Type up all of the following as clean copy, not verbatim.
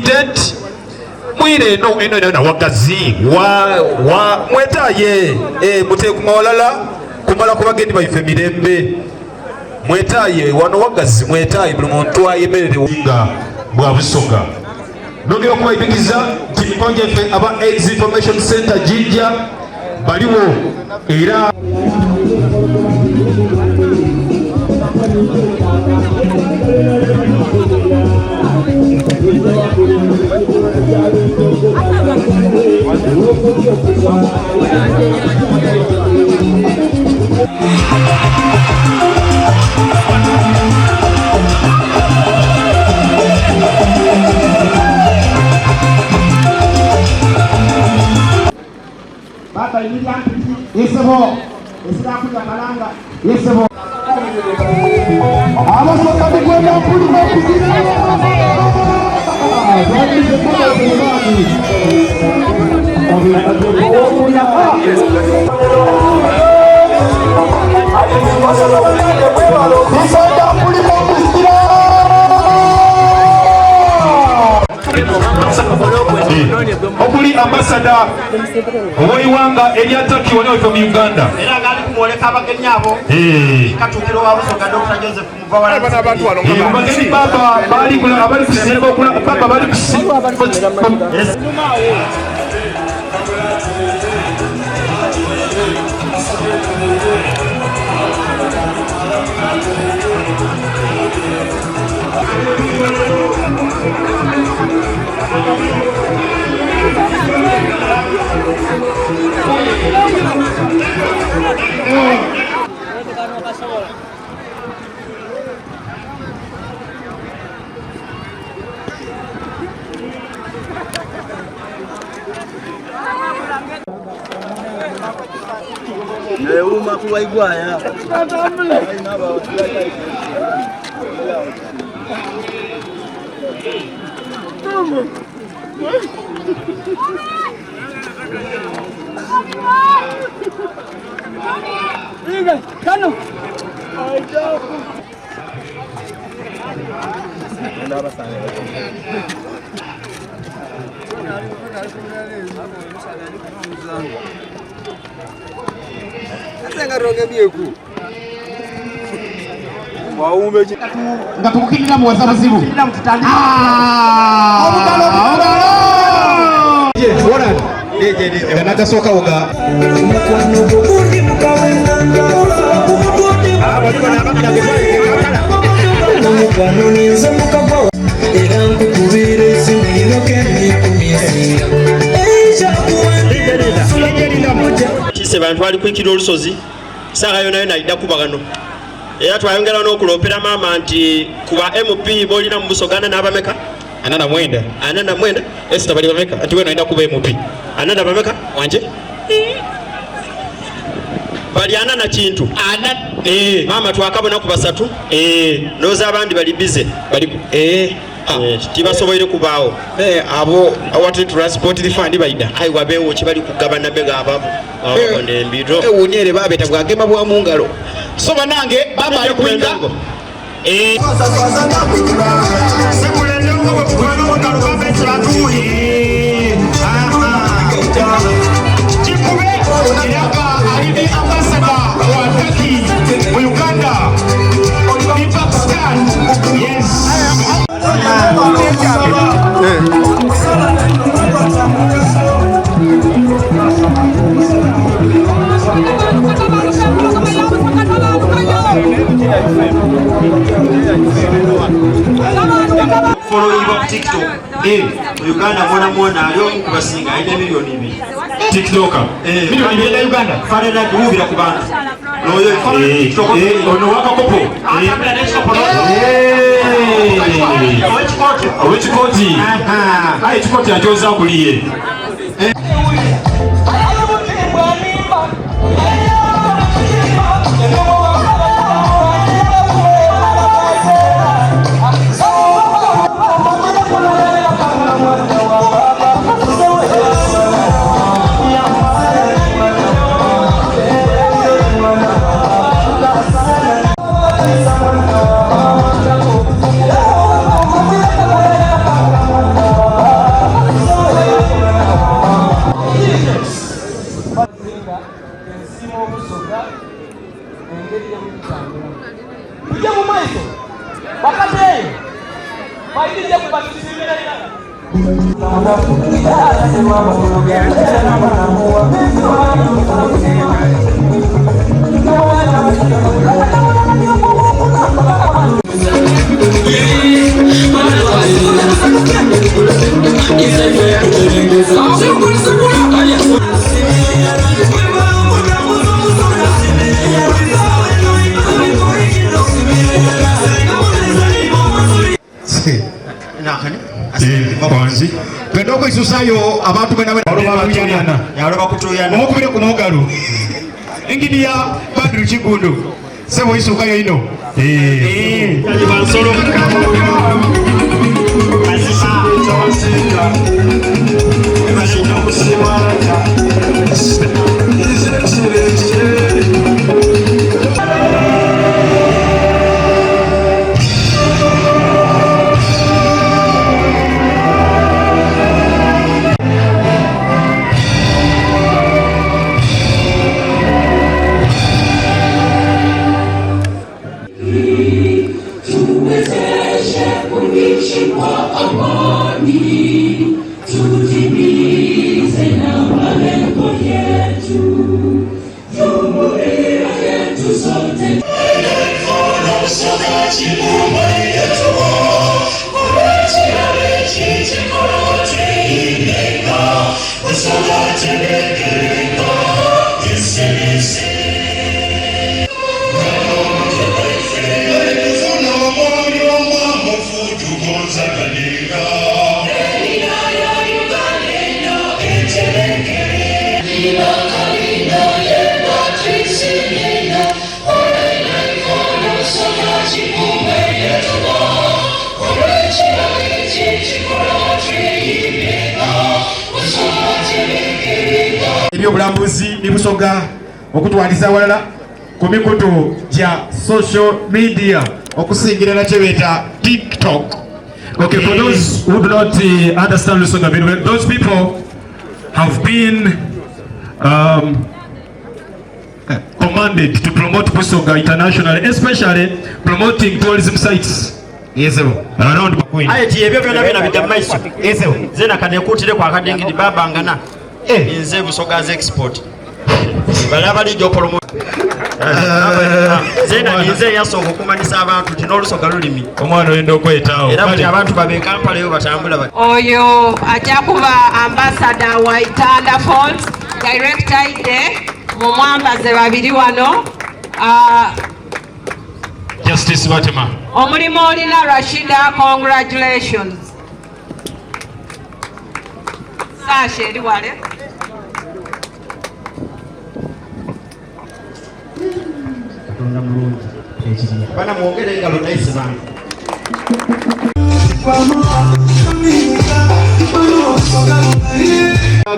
tent mwire eno eno eno wagazi wa wa mwetaye eh, mutekuma walala kumala ku bagenyi baife mirembe mwetaye wano wagazi mwetaye buli muntu ayemerere nga bwa Busoga. Nongera okubaidhukiza nti mikono gyaffe aba AIDS Information Center Jinja baliwo era Baba imirya mpiti yesebo ezirakulya malanga yesebo abasoka mugwenda mpulira okuzira Okuli ambasada ow'eiwanga erya Turkey wano waife mu Uganda era nga ali kumwoleka abagenyi abo Eh. katukiro wa Busoga Dr. Joseph Muvawala Eh, bagenyi baba bali kula abali kusimba okula baba bali kusimba. Neuma kuwaigwaya. Nga tukukirira muwaza buzibu. Ah! Obugalo obugalo. Nagasooka woga Kise bantu bali kwikira olusozi saha yona yona aida kuba ghano era twayongera n'okulopera maama nti kuba MP bolina mu Busoga ana n'abameka 49. 49. Esther bali bameka anti weno alina kuba MP. Ana na bameka wanje bali ana na kintu ana eh. Maama twakabona ku basatu eh. Ndowooza abandi bali bize bali eh. Ah. Tibasoboire kubaawo. Abo awatali transport fund baida. Aye wabeewo kye bali kugabana be ababo. Embiro. Ewunyere babeta bwagema bwa mu ngalo. So banange baba ali kwinga. Following ku TikTok. Uganda mwona mwona ali omu kubasinga alina miliyoni 2. TikToker. Miliyoni 2 ya Uganda. Fanana kuwubira ku bantu. Noyo TikTok. Ono wakakopo. Owekikoti. Aye ekikoti akyoza kuliye. Wangi. Twenda okwisusaayo abantu benabena. Omukubire ku mugalo. Engineer Badru Kiggundu. Sebo isukayo ino. Tuwezeshe kuishi kwa amani, tutimize na malengo yetu, jumuiya yetu sote. Ebyobulambuzi ne Busoga okutwaliza awalala ku mikutu gya social media, okusingira na kyebeeta TikTok. Okay, for those who do not understand Lusoga very well, those people have been commanded to promote Busoga internationally, especially promoting tourism sites Yesebo. around Queen. Aye ti ebyo byona byona bidda mu maiso. Yesebo. Nze nakaneekuutire akadingidi babangana. Nze Busoga's export. Bali abalijja opolomo. Nze nze eyasooka okumanyisa abantu nti n'Olusoga lulimi. Omwana oyenda okwetaawo. Era buli abantu babe Kampala eyo batambula bati. Oyo ajja kuba ambassador wa Itanda Falls, director ide mumwambaze babiri wano. Justice Fatima. Omulimu olina Rashida, congratulations. Sasha eri wale. Katonda mulungi ekiriya. Bana mwongere engalo naisi bange.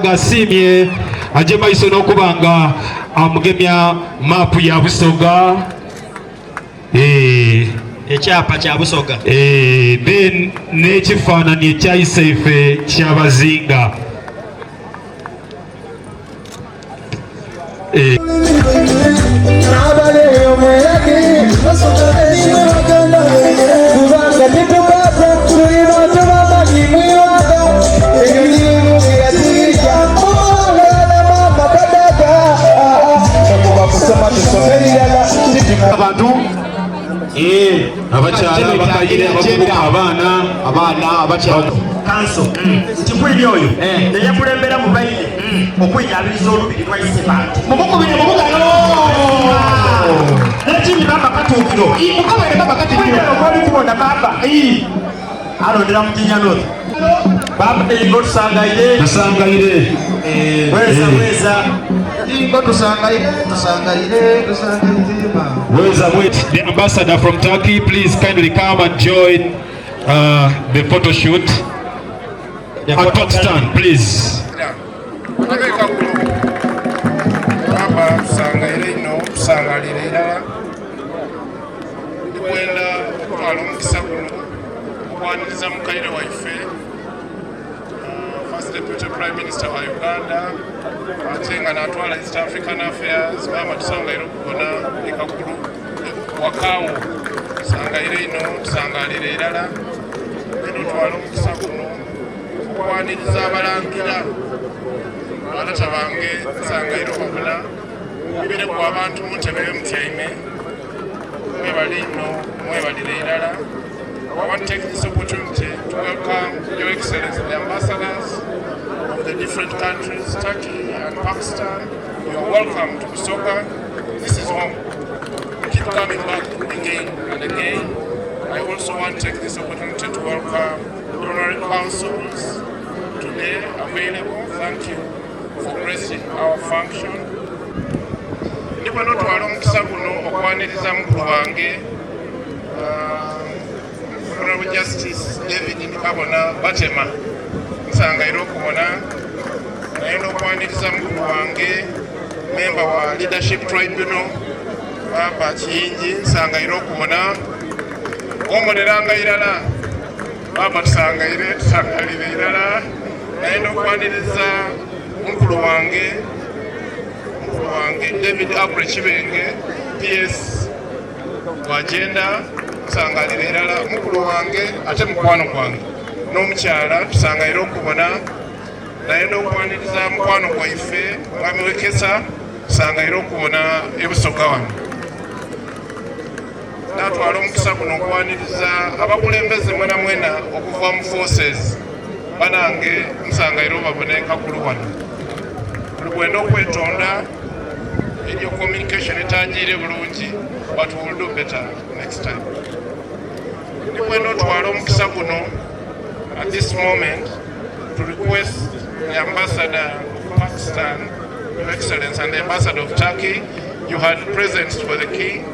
Gasiimye ajje maiso n'okuba nga amugemya maapu ya Busoga. Ekyapa kya Busoga. Then n'ekifaananyi ekyayise ife kyabazinga. Abantu abakyala abakayire, abavubuka, abaana, abaana abakyala. Kanso nti kwini oyo neyekulembera mu baine okwijabiriza olubiri lwa Isebantu. Mumukubire mumugalo. Nekindi baba katuukiro. Mukabere baba katuukiro. Kwini oli kubona baba. Alondera mu Jinja North. Baba ingo tusangaire. Tusangaire. Weza weza. Ingo tusangaire, tusangaire, tusangaire. Weza wait. The ambassador from Turkey, please kindly come and join the photo shoot. At Pakistan, please. Baba tusangaire ino, tusangalire irala. Ndikwenda okutwala omukisa guno okwaniriza mukaire waife, First Deputy Prime Minister wa Uganda, ate nga natwala East African Affairs. Mama, tusangaire okubona ekakulu wakawo. Tusangaire ino, tusangalire irala. Eno twala omukisa guno Okwaniriza abalangira, balata bange nsangaire obabona, mubireku abantu mu ntebe mutyaime, mwebale inho, mwebalire irala. I want to take this opportunity to welcome Your Excellency, the ambassadors of the different countries, Turkey and Pakistan. You are welcome to Busoga. This is home. Keep coming back again and again. I also want to take this opportunity to welcome the honorary consuls today available. Thank you for gracing our function. Ndibona otwala omukisa guno okwaniriza mukulu wange Honorable Justice David Ndikabona Batema, nsangaire okubona naye n'okwaniriza mukulu wange member wa Leadership Tribunal Baba Kiyingi, nsangaire okubona omuleranga irala baba, tusangaire tusangalire irala naye n'okwaniriza mukulu wange David Agre Kibenge, PS wa Gender, nsangalire irala mukulu wange ate mukwano gwange n'omukyala, tusangaire okubona naye n'okwaniriza mukwano gwaife mwami Wekesa, tusangaire okubona ebusoga wano. Natwala omukisa guno okwaniriza abakulembeze mwena mwena okuva mu forces banange, nsangaire obabone kakulu wano. Buli bwenda okwetonda eryo communication etagiire bulungi, but we will do better next time. Ndikwenda otwala omukisa guno at this moment to request the ambassador of Pakistan, Your Excellency, and the ambassador of Turkey. You had presents for the king.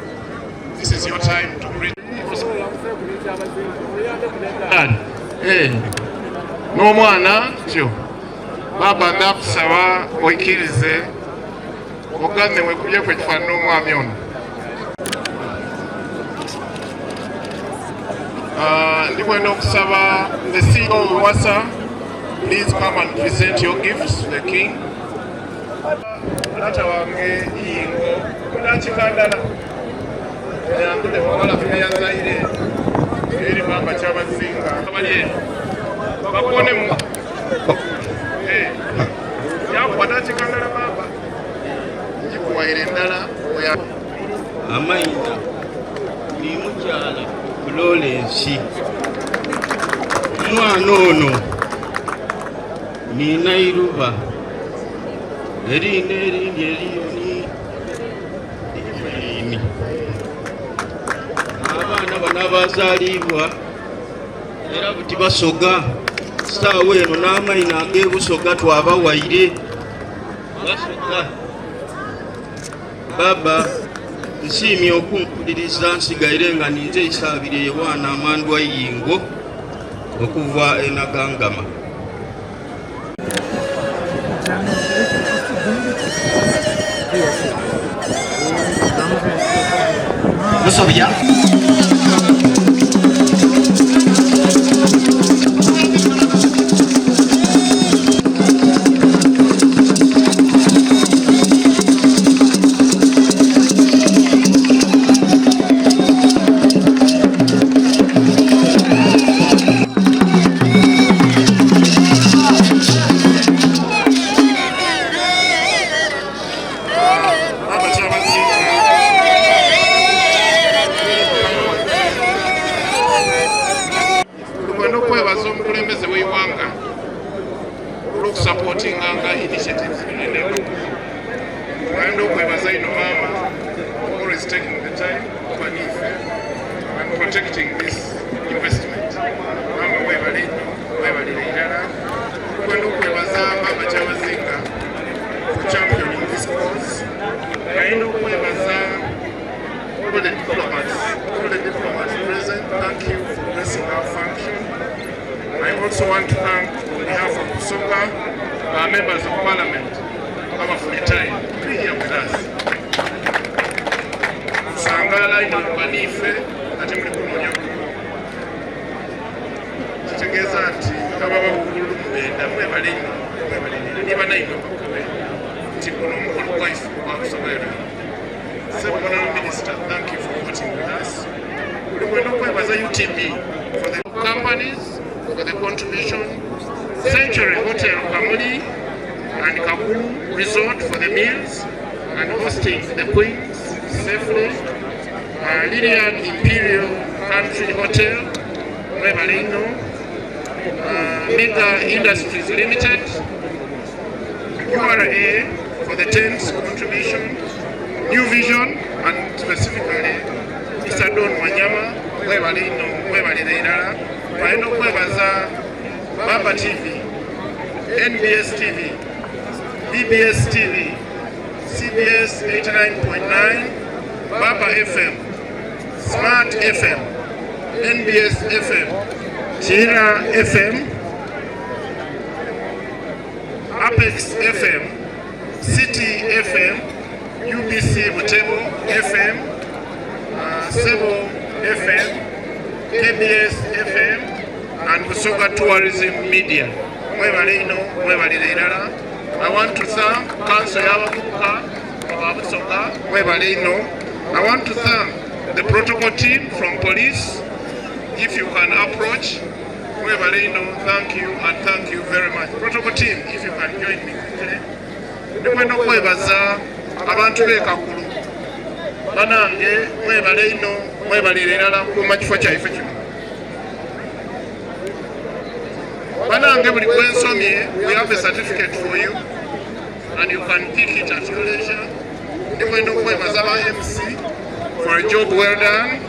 This is your time to greet. N'omwana kyo baba, ndakusaba oikirize ogambe wekubyeku ekifaananyi n'omwami ono. Ndikwenda okusaba the CEO of WASA, please come and present your gifts to the king. Lata wange iyingo kunakikandala eyandule wawala feyazaire eri mama kyabazinga abalye bakonemu yakuwa nakikandala baba gikuwaire endala. Amaina ni mukyala Florence. Omwana ono ninairuba eriina erindi eriyo ni Evelyn. Abaana bano abazaalibwa era buti basoga saawa eno n'amaina ag'ebusoga twabawaire basoga. Baba, nsiimye okumpuliriza, nsigaire nga ninze Isaabire Yowaana Amandwa Iyingo okuva e Nagangama. Musobya. Baba kyabazinga. Tukwenda okwebaza omukulembeze w'eiwanga olw'okusupportinganga initiatives binene. Twenda okwebaza ino maama for always taking the time okuba niife and protecting this investment. Maama, webale nnyo, webalire irala. Tukwenda okwebaza baba kyabazinga for championing this cause. Nayenda okwebaza all the diplomats present. Thank you for blessing our function. I also want to thank, on behalf of Busoga, our members of parliament, abafunye time to be here with us. Sangala ino baniife ate muli kunoonya bululu. Kitegeeza nti ababa bululu mubenda, mwebale nnyo, mwebale nnyo. Ni banaimwe bakobe nti guno omukolo gwaife gwa Busoga ero. Ssebo Honorable Minister, thank you for voting with us. Buli mwena okwebaza UTB for the companies, for the contribution. Century Hotel Kamuli and Kakulu Resort for the meals and hosting the Queens safely. Lilian Imperial Country Hotel, mwebale inho. Mega Industries Limited, URA for the tents contribution, New Vision, and specifically Mr. Don Wanyama, mwebale inho, mwebalire irala. Twalina okwebaza Baba TV, NBS TV, BBS TV, CBS 89.9, Baba FM, Smart FM, NBS FM, Chira FM, Apex FM, City FM, UBC Butebo FM, Sebo FM, KBS FM, and Busoga Tourism Media. Mwebale ino, mwebalire irala. I want to thank Council y'abavubuka aba Busoga, mwebale ino. I want to thank the protocol team from police. If you can approach, mwebale ino, thank you and thank you very much. Protocol team, if you can join me quickly. Ndikwenda okwebaza abantu b'e Kakulu. Banange mwebale ino, mwebalire irala kukuuma kifo kyaife kino. Banange buli gwensomye, we have a certificate for you and you can pick it at your leisure. Ndikwenda okwebaza ba MC for a job well done.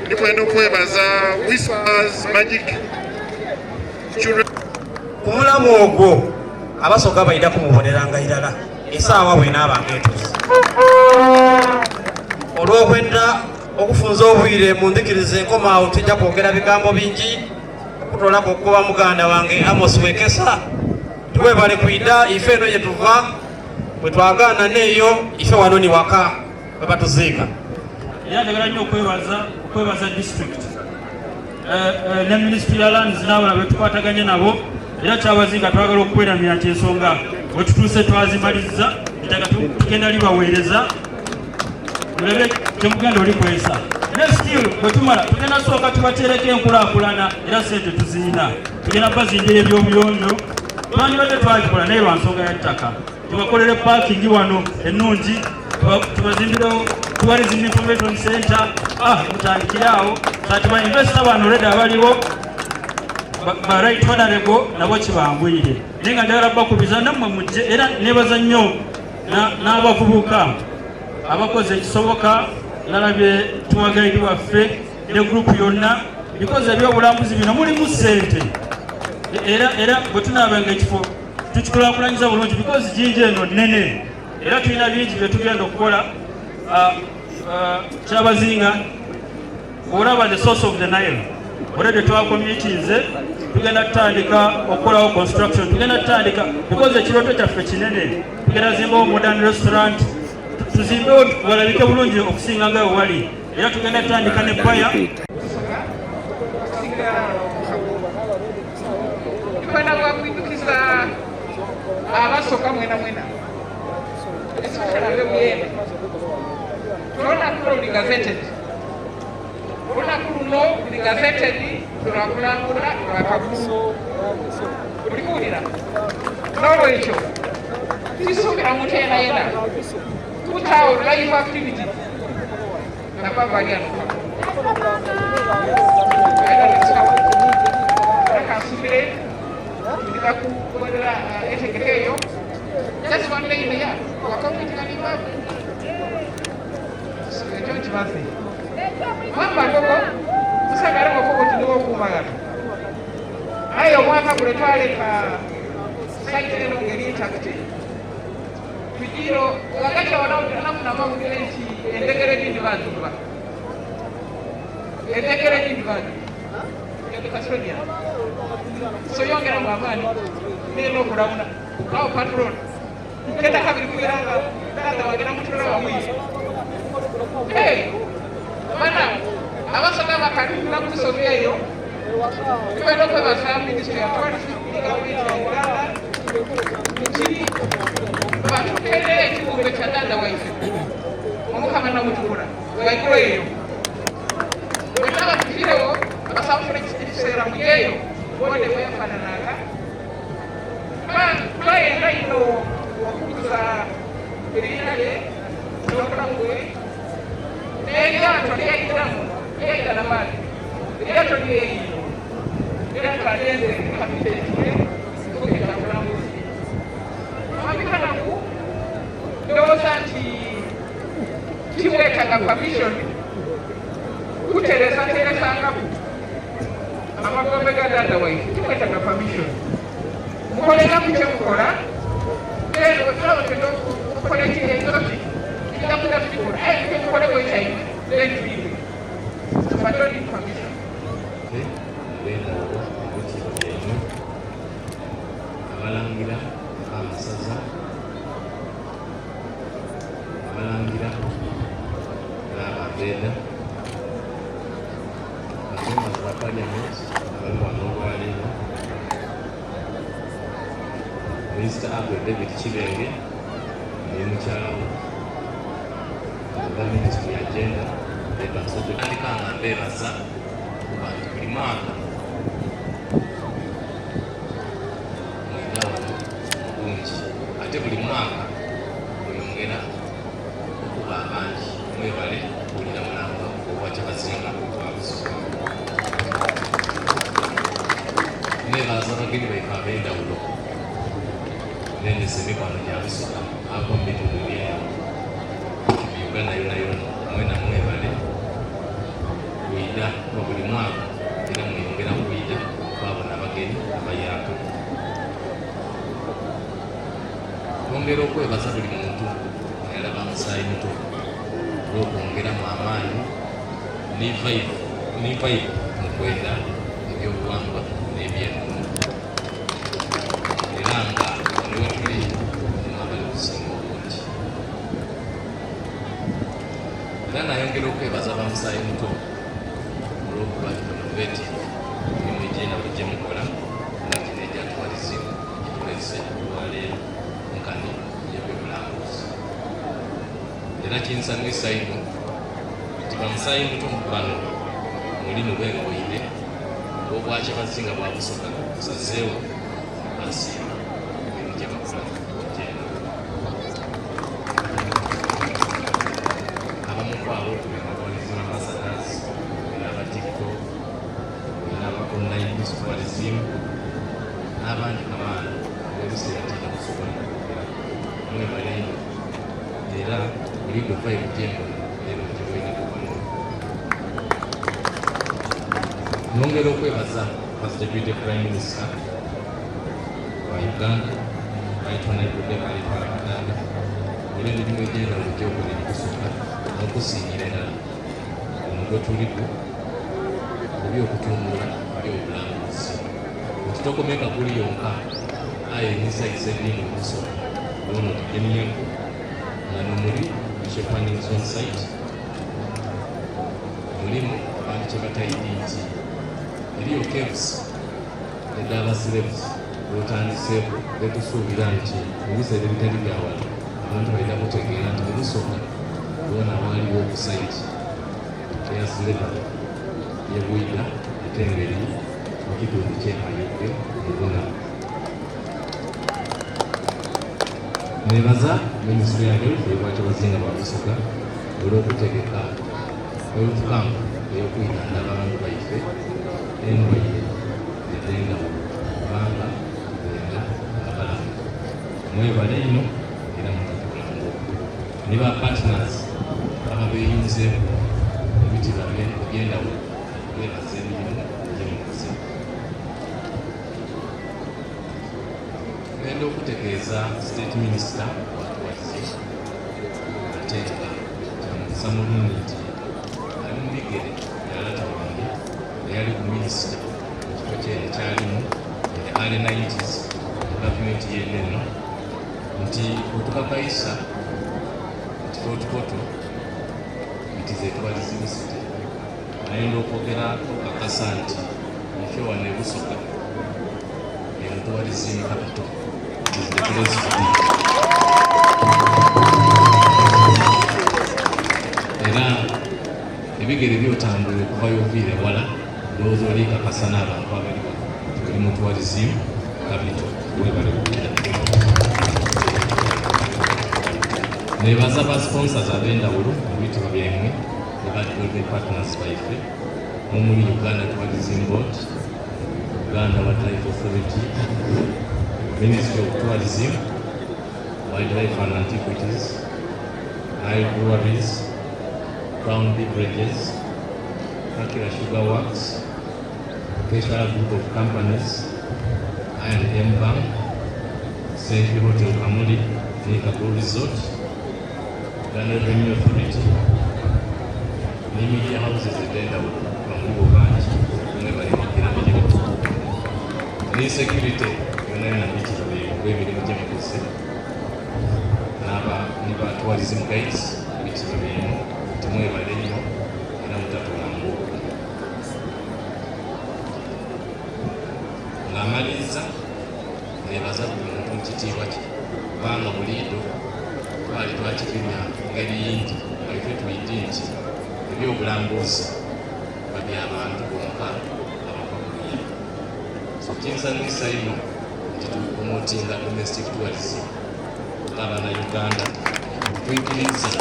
Ndikwenda okwebaza Whispers Magic Children. Ku mulamu ogwo Abasoga baidha kumuboneranga irala esaawa bw'enaaba ng'etuuse. Olw'okwenda okufunza obwire mu ndhikiriza enkoma agho tija kwogera bigambo bingi okutoolaku okukoba muganda wange Amos Wekesa nti webale kwidha ife eno ye tuva bwe twagaana n'eyo ife wano ni waka we batuziika. Era njagala nnyo okwebaza okwebaza district eh, eh, ne ministry ya lands n'abalala betukwataganye nabo era kyabazinga twagala okukweramira nti ensonga wetutuuse twazimalizza ettaka tugenda libaweereza mulabe kyemugenda olikwesa ne still bwetumala tugenda sooka tubatereko enkulaakulana era sente tuziyina tugenda bazimbira ebyobuyonjo twandibadde twagikola naye lwa nsonga ya ttaka tubakolere parking wano ennungi tubazimbirewo tourism information center. Ah, mutandikire awo kati ba investor bano already abaliwo ba right honorable nabo kibanguyire, naye nga njagala bakubiza nammwe mujje. Era nebaza nnyo n'abavubuka abakoze ekisoboka, nalabye tour guide waffe ne group yonna, because ebyobulambuzi bino mulimu ssente era era bwe tunaabanga ekifo tukikulakulanyiza bulungi, because Jinja eno nnene era tulina bingi bye tugenda okukola. Kyabazinga, olaba the source of the Nile already twakomitinze, tugenda tutandika okukolawo construction, tugenda tutandika because ekirooto kyaffe kinene. Tugenda zimbawo modern restaurant, tuzimbewo walabike bulungi okusinga nga wewali, era tugenda tutandika ne baya. Ndikwenda bwakwidukiza Abasoga mwena mwena, especially abe Buyende, olunaku luno luli gazetted. Olunaku luno luli gazetted lwakulambula lwakagulu ulikuwulira. N'olwekyo tisuubira muntu yena yena kutaawo live activity nabavaliano kansubire ndikakukolera entegeka eyo just one day in the year wakawitikanibabu ekyo nkimaze. Mwamba gogo musagale gogogo tindiwo okumagana aye omwaka guno twaleka site eno ngeri intact tujiro wakati awanafuna amawulire nti endegere edindi baziba, endegere edindi baziba custodian, so yongeramu amaani nena okulawuna awo patron kenda kabiri kubeera nga taata wange namutula wamwiye. Bana Abasoga bakatula ku nsobi eyo. Tukwenda okwebaza minisitule ya tourism ne gavumenti ya Uganda nti batukeerera ekibumbe kya dada waife Omukama Namutukula waigulu eyo. Bwenaba tufiirewo, abasaba mufune ekiseera mujeeyo bone bweyafanananga. Ayenda inho okukuza eriina lye n'obulamu bwe n'eryato ly'aidhamu lyaidha na maadhi. Eryato lye lino era ng'agenze ni kapiteeni we mu kibuga ekya Bulambuzi. Mwami Kanaku, ndowooza nti timwetaaga permission kutereesatereesangaku amagombe ga dhaadha waife. Timwetaaga permission. Mukolengaku kye mukola, then bwe tuba twenda okukola ekintu twidha kwidha tukikola. Aye imwe mukoleku ekyaimwe then twidhe. But don't need permission. Ab'endhawulo mu bitiibwa byaimwe, abalangira ab'amasaza, abalangira n'abambedha, ba members ba parliament abali wano olwaleero, Minisita Abel David Kibenge ni mukyala we aba minisitule ya Gender, Labour and Social Ntandika nga mbeebaza kuba nti buli mwaka mwidha wano mu bungi ate buli mwaka mweyongera okuba abangi. Mwebale kuwulira mulango ogwa Kyabazinga wa Busoga. Nebaza abagenyi baife ab'endhawulo n'endhese emikwano gya Busoga ava mu bitundu eby'endhawulo mu Uganda yonayona. Mwena mwebale kwidha kuba buli mwaka era mweyongera kwidha twabona abagenyi abayaaka. Twongera okwebaza buli muntu eyalaba musaayi muto olw'okwongeramu amaani ni vibe mu kwenda ebyobuwangwa n'eby'ennono era nga wano wetuli nimwe abali kusinga obungi. Era nayongera okwebaza ba musaayi muto olw'okuba innovative mu mirimo egy'endhawulo gye mukola nga gino egya tourism egituleese olwaleero nkani ey'ebyobulambuzi. Era kinsanwisa inho nti ba musaayi muto bano mulimu bengoine ng'Obwakyabazinga bwa Busoga busazeegho okubasiima emirimu gye bakola egy'endhawulo. Abamu ku abo tuli na Tourism Ambassadors, tulina aba TikTok, tulina aba Online Tourism n'abandi kamaala olw'ebiseera tiidha kusobola kwogeraku. Mwebale inho era buliidho vibe gyembona leero ngiboineku wano. Nongera okwebaza First Deputy Prime Minister wa Uganda Right Honorable Beverly Paul Kadaga olw'emirimu egy'endhawulo gy'okola eri Busoga n'okusingira irala guno gwetuliku eby'okutumbula eby'obulambuzi nti tokomeka kuli yonka aye ni sites edhindi mu Busoga dhona otugemyeku nga nomuli Chepaning Zone site mulimu abantu kyebataidi nti eriyo caves edhaba slaves dhotandiseeku dhetusuubira nti mubiseera ebitali bya wala abantu baidha kutegeera nti mu Busoga ghona ghaliwo ku site eya slavery ye Bwidha ate nga eri mu kitundu kye Mayuge mu Buna. Nebaza Minisitule ya Health ey'Obwakyabazinga bwa Busoga olw'okutegeka Health Camp ey'okwidhandhaba abantu baife endwaire edh'endhawulo kubanga benda nga balamu. Mwebale inho era mutatulango ni ba partners ababeyunzeeku ebitiba eby'endhawulo okubebaza emirimo gyemukoze. Ngenda okutegeeza State Minister wa Tourism ate nga kya mukisa mulungi nti ali mu bigere bya lata wange eyali ku minisita mu kifo kyene kyalimu in the early 90s mu gavumenti yene eno nti otukakaisa nti Fort Portal it is a tourism city. Nayenda okwogera okakasa nti ife wano e Busoga eno tourism capital is the place to be. Era ebigere byotambwire okuva yoviire wala ndowooza olikakasa n'abantu abali wano nti oli mu tourism capital. Webale kugira. Nebaza ba sponsors ab'endawulo mu bitibwa byaimwe ne ba development partners baife omuli Uganda Tourism Board, Uganda Wildlife Authority, Ministry of Tourism, Wildlife and Antiquities, Nile Breweries, Crown Beverages, Kakira Sugar Works, Keshala Group of Companies, I&M Bank, Century Hotel Kamuli, ne Kagulu Resort, Uganda Revenue Authority, ne media houses ed'endawulo bamuliwo bangi mwebale wagira mirimu ne security yonna yonna bitibwa olw'emirimu gye mukoze n'aba ne ba tourism guides bitibwa byemu timwebale nnyo era mutatulangu ng'amaliriza nebaza buli muntu mu kitiibwa kye kubanga buliido twali twakipimya ngeri yindi nga ife tuyidi nti ebyobulambuzi babyabantu bonka abava kuya. So kinsanyusa ino nti tupromotinga domestic tourism ng'abannayuganda twikiriza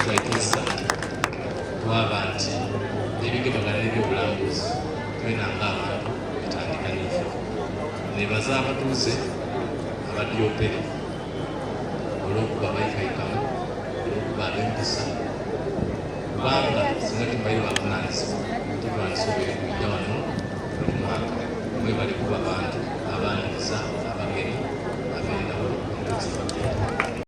twikiriza twaba nti ebigemagana n'ebyobulambuzi twena ng'abantu bitandika n'ife. Nebaza abatuuze abadyopere olw'okuba baikaikamu, olw'okuba ab'empisa, kubanga singa tubaire bavunanyizibwa tetwandisobwere kujja wano buli mwaka. Mwebale kuba bantu.